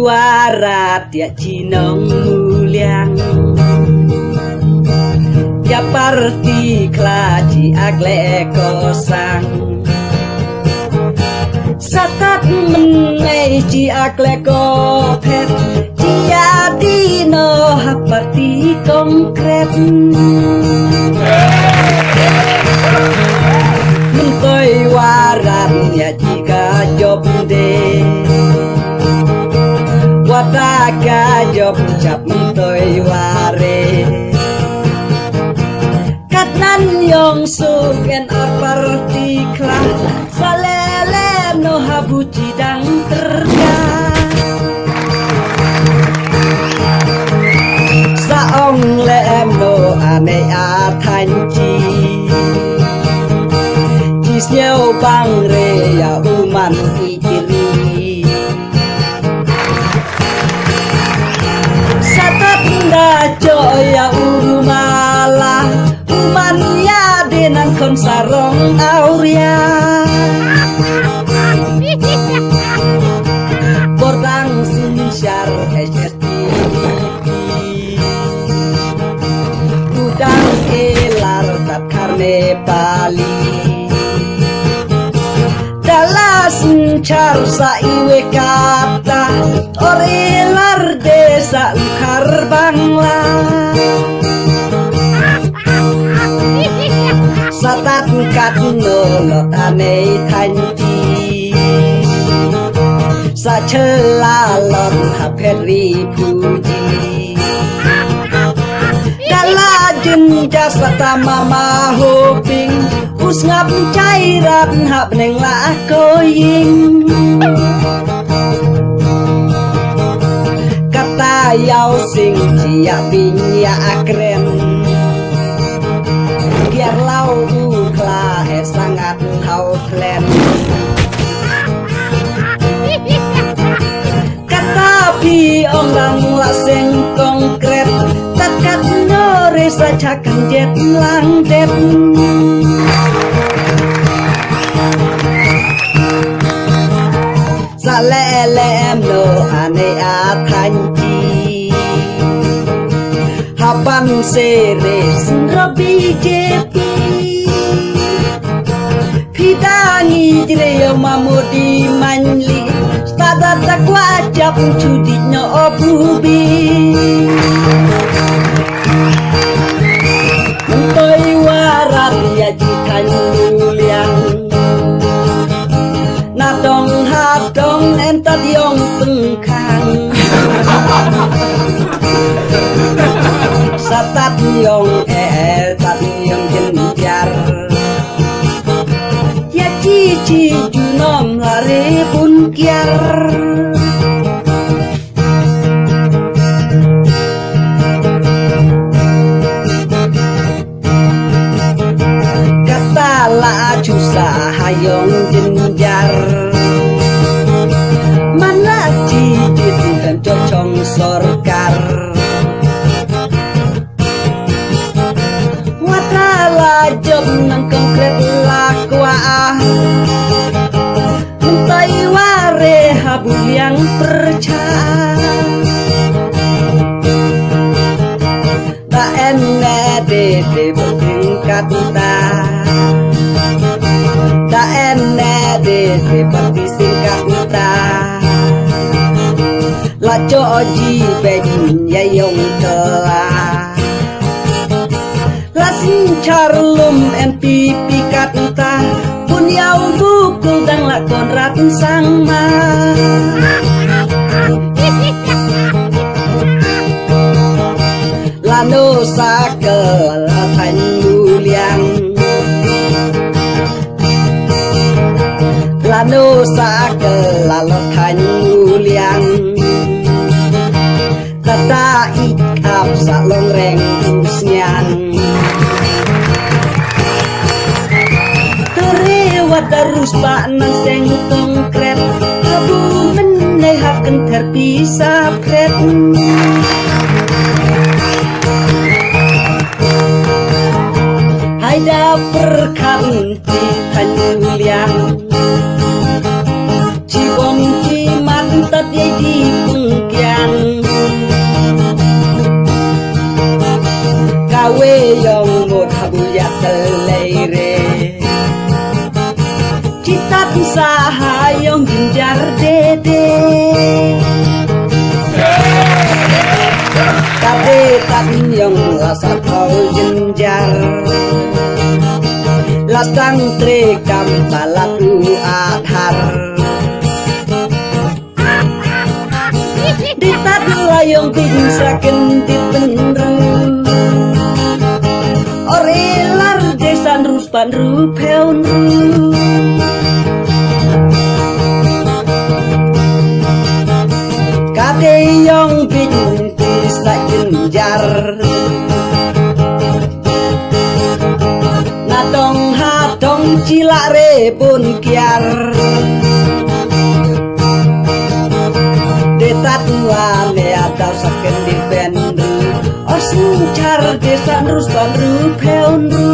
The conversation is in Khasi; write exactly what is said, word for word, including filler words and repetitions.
Warat ïa ki nongmuliang, ïa parti khla ki ak leh ko sang. Satat mynne ki ak leh ko phet, ki ïa dino ha parti konkret. Myntoi Warat ïa ki ka jop de, wata ka jop jap Myntoi Ware. Katnan ïong suk en ar parti khla, sa leh leh no ha buti dang terka. Sa ong leh no ane a thanki, ki sñiaw bang re ïa u man i kiri. Satat da jooh ïa u mala, u man ïa de nang khon sarong awria. Bordang Synshar H S P D P, u dang e lar tat khar Nepali. Da la synshar sa iwei kata, or i lar de sa u khar Bangla. Satat katno lot ane thanki, sa chela lot ha phet ri phuji. Da la jynjar sa tama ma hoping, u sngap chai rat ha bneng la ko ïing. Kata ïaw sing ki ïa bing ïa akren, biar lau u khla he sangat hau plen. Kata phi ong lang la seng konkret, tat katno re sa chak kan jet lang det. Sa leh leh em no ane a thanki, hapan sere sndro B J P. Phi da ngi jre ïa ma Modi man li, stada da kwah jap chudit no o bubi. Myntoi Warat ïa ki than liang, na dong ha dong en tat ïong pynkhang. Sa tat ïong eh, tat ïong jynjar. Ïa ki ki junom la re bun kiar. Kata la chusa ha ïong jynjar. Mana ki jit kan chochong sorkar. Wata la jop nang konkret la kwah. Mynta i Ware ha Buliang pyrchah. Da en ne de de bok tingkat ta. Da en ne de de bok tingkat ta. La cho ji ben ya yong kela. La synchar lum N P P kat ta. Bun yau bukul dang la Conrad Sangma. Lano sa ke la Thaiñ Muliang. Lano sa ke la Thaiñ Muliang. Kata i kap sa long reng u sniang. Tere wat darus pa nang seng tong kret. Abu men nei hap kenter pisa pret. Hai da perkhan ti Thaiñ Muliang. Chi bom chi man tat ye di pung Kaleire. Chitat sa ha yong jinjar dede. Tade tan yong la sa thau jinjar. La sang tre kam palat u adhar. Di tat la yong ting sa ken di penru. Ore lar de san rus pan ru phew ru. Kate yong ting ti sa ken jar. Na tong ha tong chila re bun kiar. De tatua me atau saken di penru. Osun char de sanru sanru pheunru.